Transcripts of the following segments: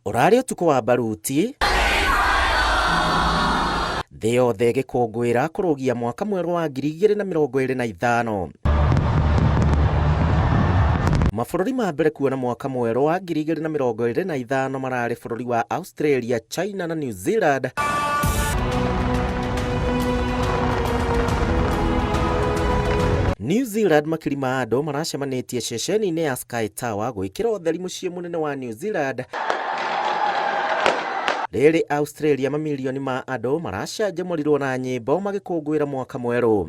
Ũrarĩ ũtukũ wa baruti thĩ yothe ĩgĩkũngũĩra kũrũgia mwaka mwerũ wa 2025. Mabũrũri ma mbere kuona mwaka mwerũ wa 2025 mararĩ bũrũri wa Australia, China na New Zealand. New Zealand makiri ma andũ maracemanĩtie ceceni-inĩ ya Sky Tower gwĩkĩra ũtheri mũciĩ mũnene wa New Zealand. Rĩrĩ Australia mamirioni ma andũ maracanjamũrirwo na nyĩmbo magĩkũngũĩra mwaka mwerũ.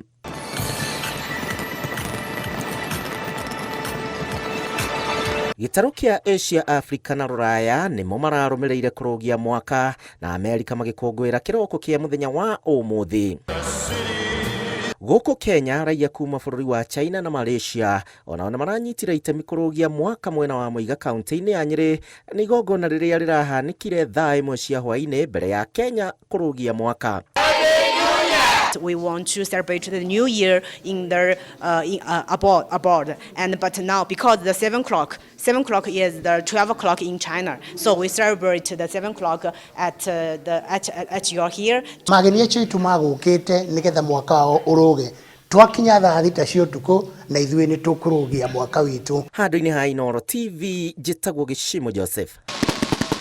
Gĩtarũ kĩa Asia, Afrika na Rũraya nĩmo mararũmĩrĩire kũrũgia mwaka na Amerika magĩkũngũĩra kĩroko kĩa mũthenya wa ũmũthĩ. Gũkũ Kenya, raia kuma bũrũri wa China na Malaysia onao nĩ maranyitire itemi kũrũgia mwaka mwena wa Mũiga kaunti-inĩ ya Nyĩrĩ. Nĩ igongona rĩrĩa rĩrahanĩkire thaa ĩmwe cia hwaĩ-inĩ mbere ya Kenya kũrũgia mwaka. We want to celebrate the new year in the in, abroad, and but now because the 7 o'clock, 7 o'clock is the 12 o'clock in China, so we celebrate the 7 o'clock at the at, at your here. Mageni acio aitũ magũkĩte nĩgetha mwaka wao ũrũge. Twakinya thaa thita cia ũtukũ na ithuĩ nĩ tũkũrũgia mwaka witũ. Handũ-inĩ ha Inooro TV, njĩtagwo Gĩcimo Joseph.